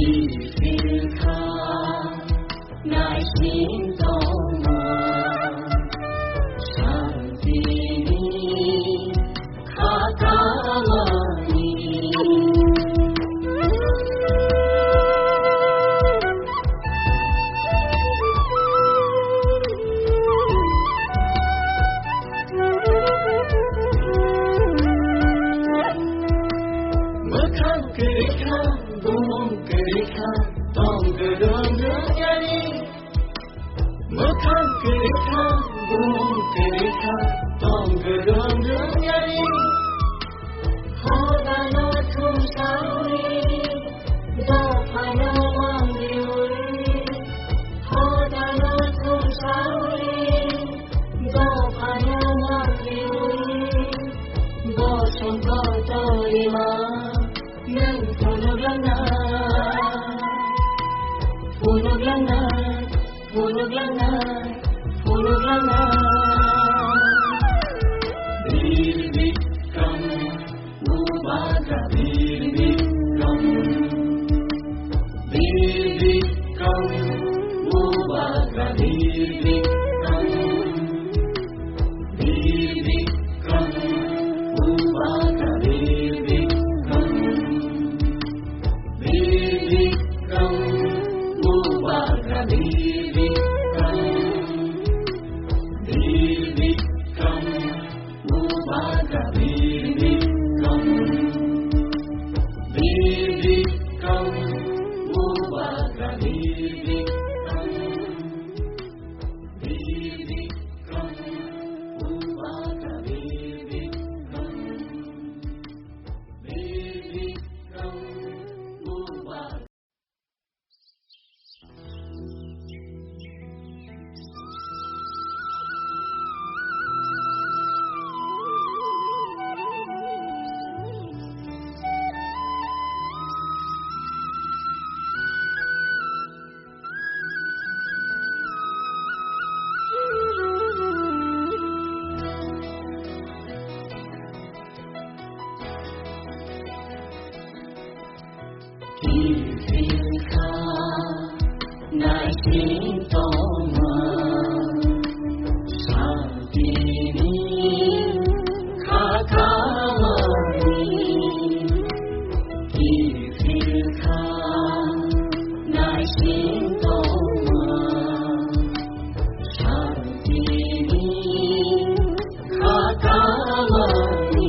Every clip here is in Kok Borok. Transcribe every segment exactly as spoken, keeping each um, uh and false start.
Kiphilkha naising tongma, santini kha tamani. Mwkhang kwrwi kha, bumung kwrwi kha, tong kwrwng rwngyani. Mwkhang kwrwi kha, bumung kwrwi kha, tong kwrwng rwngyani. Hodano thumsawi, dophano mangliwi. Hodano thumsawi, dophano mangliwi. Bosong kotorima, nwng phunuklangnai, phunuklangnai, phunuklangnai, phunuklangnai. Bir Bikram, Bubagra Bir Bikram. Bir Bikram, Bubagra Bir Bikram. Bir Bikram, Bubagra Bir Bikram. Bir Bikram, Bubagra Bir Bikram. Bir Bikram, Bubagra Bir Bikram. Bir Bikram, Bubagra Bir Bikram. Bir Bikram, Bubagra Bir Bikram. Bir Bikram, Bubagra Kiphilkha naising tongma, santini kha tamani. Kiphilkha naising tongma, santini kha tamani.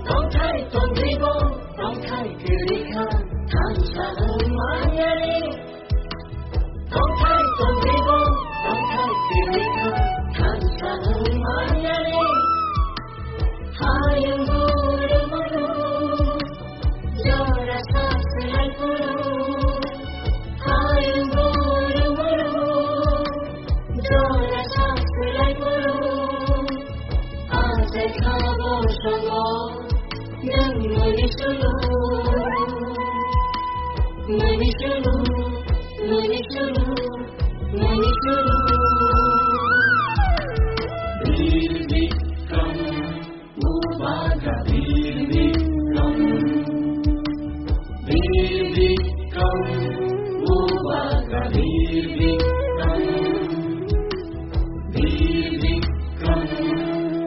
Tongthai tongribo, tongthai kwrwi kha, thansa wng manyani. Tongthai tongribo, tongthai kwrwi kha, thansa wng manyani. Hayung buru buru, jora sak swlai phuru. Hayung buru buru, jora sak swlai phuru. Achai kha bosongo, nwng mani sulu, mani sulu, mani sulu, mani sulu. Bir Bikram, Bubagra Bir Bikram. Bir Bikram, Bubagra Bir Bikram. Bir Bikram,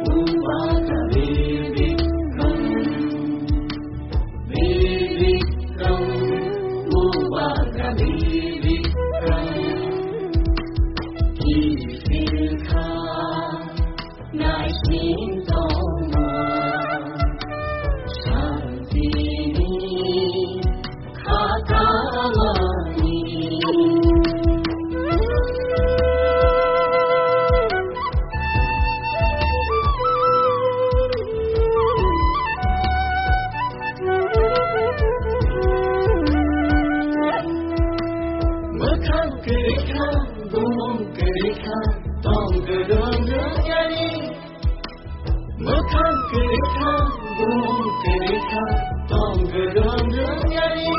Bubagra Bir Bikram. Bir Bikram, Bubagra Bir Bikram. Kiphilkha naising tongma, santini kha tamani. Mwkhang kwrwi kha, bumung kwrwi kha, tong kwrwng rwngyani. Mwkhang kwrwi kha, bumung kwrwi kha, tong kwrwng rwngyani.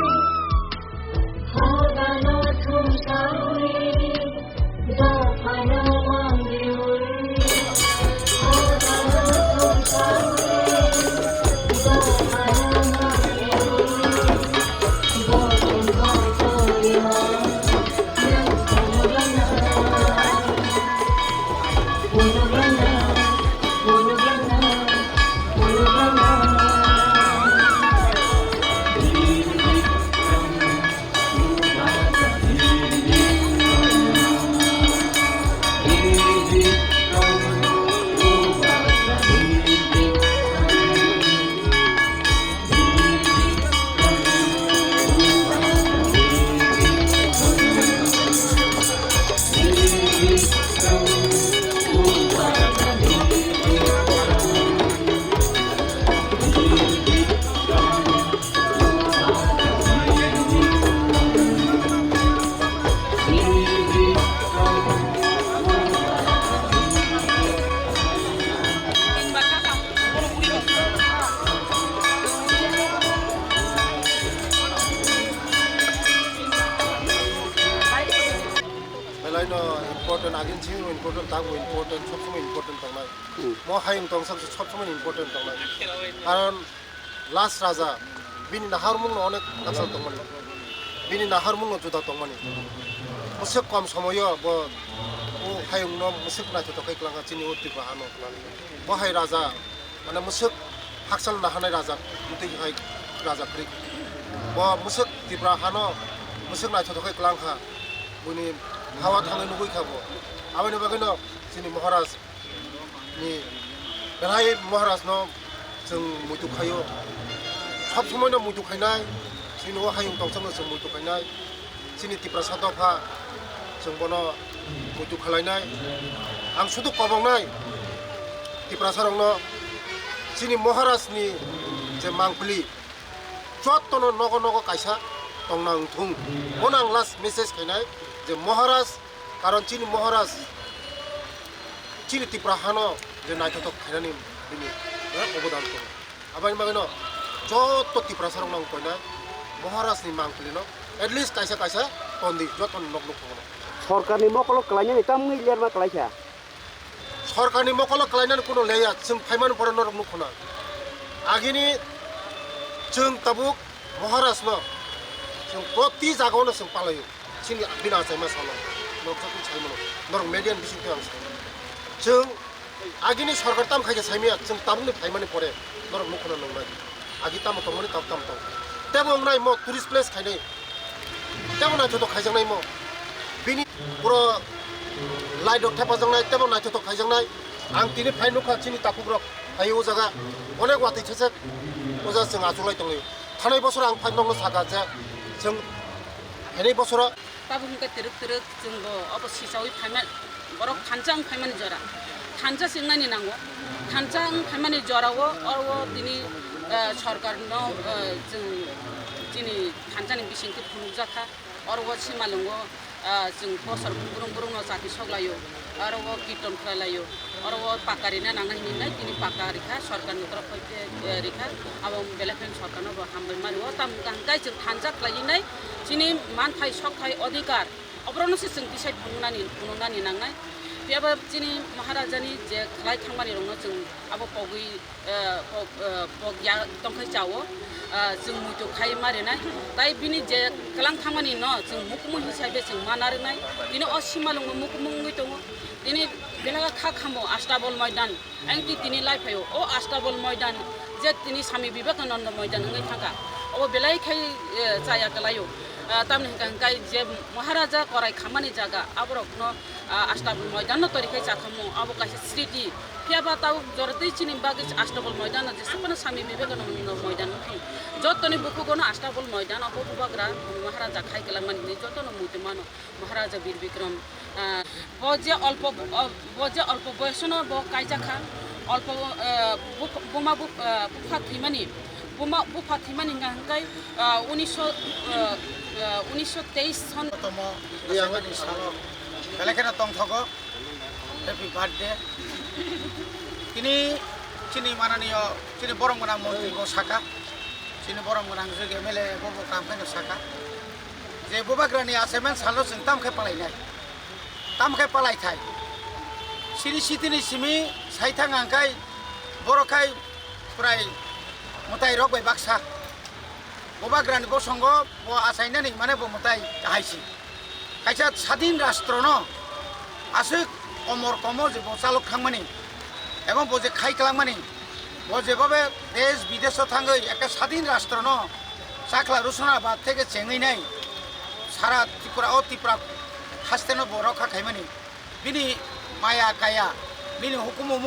Important, agin simi important, tago important, sob somoi important tongnai. Hmm. Mo hayung tongsa sob somoi important tongnai. Karon last raja, bini naharmung no onek naksal tongmani. Bini naharmung no juda tongmani. Musuk kom somoyo bo o hayung no musuk naithotok khai klanga chini o Tripura hano. Bo hai raja, mane musuk haksal nahanai raja, mutwi hai raja kri. Bo musuk Tripura hano musuk naithotok khai klang kha. Buni hawa thangwi nugui kha bo. Aboni bagwi no chini Maharaj ni belai Maharaj no chwng muitu khaio. Sob somoi no muitu khainai, chini o hayung tongsa no chwng muitu khainai. Chini Tiprasa dopha chwng bono muitu khalainai. Ang sudu kobongnai Tiprasa rokno chini Maharaj ni je mangpili jottono nogo nogo kaisa tongna wngthung. Bono ang last message khainai je Maharaj, karon chini Maharaj chini Tripura hano je naithotok khainani bini, eh, obodan tongo. Aboni bagwino jotto Tiprasa rokno ang koinai Maharaj ni mangpili no at least kaisa kaisa tondi jotto nok nuk kono. Sorkar ni mokolo kwlainani tamni lerma kwlaikha. Sorkar ni mokolo kwlainani kuno leya, chwng phaimani pore norok nuk khona. Agini chwng tabuk Maharaj no chwng proti jaga no chwng palaio. Chini bini achaima salo. Norok joto sai mano. Norok media ni bising twi ang sai. Chwng agini sorkar tam khaikhe saimaya, chwng tabukni phaimani pore norok nuk khna nungnai. Agi tamo tongmani tab tam tong. Tebo wngnai mo tourist place khainai. Tebo naithotok khaijaknai mo. Bini puro light rok thepajaknai, tebo naithotok khaijaknai. Ang tini phai nukha chini takhuk rok phai o jaga. Onek watwi sesek o jaga chwng achuk lai tonglaio. Thanai bosor ang phai nokno saka je chwng phainai bosoro. Tabuk hwnkhe twrwk twrwk chwngbo obo sichaui phaima, borok thansa wng phaimani jora. Thansa se wngnani nango. Thansa wng phaimani jorao oro tini, eh, sorkarno, eh, chwng chini thansani bisingtwi phunukjakha. Oro o simalwngo, ah, chwng bosor brung brungno chati soklaio. Oro o kirton khlai laio. Oro o paka rina nangnai hinwi nai tini paka rikha, sorkarni torop hoi khe, eh, rikha. Abo belai kheno sorkarno bo hambai mani. O tamo hwnkha hwnkhe chwng thansa khlaiwi nai chini manthai sokthai odhikar oborokno se chwng tisai phunuknani, phunuknani nangnai. Phiya ba chini Maharajani je khlai thangmani rokno chwng abo pogwi, eh, pok, eh, pok ya tongkhai chao, eh, chwng muitu khai ma rinai. Tai bini je kwlang thangmani no chwng mukumu hisabe chwng ma narinai. Tini o simalwngo mukumu wngwi tongo. Tini belai kha khamo Astabol Moidan. Ang ti tini lai phaio, o Astabol Moidan, je tini Swami Vivekananda Moidan wngwi thangkha, obo belai khai, eh, chaya kwlaio. Ah, tamni hwnkha hwnkhe je Maharaja korai khammani jaga, aborokno, ah, Astabol Moidanno tori khai chakhamu, abo kaisa sriti. Phiya ba tabuk joratwi chini bagwi Astabol Moidanno jesukphano Swami Vivekananda Moidan wngthung, jottoni bukhugono Astabol Moidan, obo bubagra Maharaja khai kwlangmani hinwi jotono muitu mano. Maharaja Bir Bikram, ah, bo je olpo, o, bo je olpo boyosono bo kaijakha, olpo, eh, buph-, buma buph-, eh, bupha thwimani, buma bupha thwimani hwnkha hwnkhe, ah, unisho, eh, eh, unisho teis son. Tomo, aswkmani salo, belai kheno tongthogo, happy birthday. Tini chini mananiyo, chini borom gwnang montri bo saka, chini borom gwnang jwk M L A bo bo kam khaino saka. Je bubagrani achaimani salo chwng tamo khe palainai, tamo khe palai thai. Siri sitini simi sai thang ang khai, borok khai prai mwtai rok bai baksa. Bubagrani bosongo bo achainani mane bo mwtai kahai si. Kaisa sadin rastrono aswk omor komo je bo chalok thangmani, ebong bo je khai kwlangmani, bo jebobe desh bidesh o thangwi ekta sadin rastrono chakla rusuna ba theke chengwi nai sara Tripura o Tripura hasteno bo rokha khaimani, bini maya kaya, bini hukumu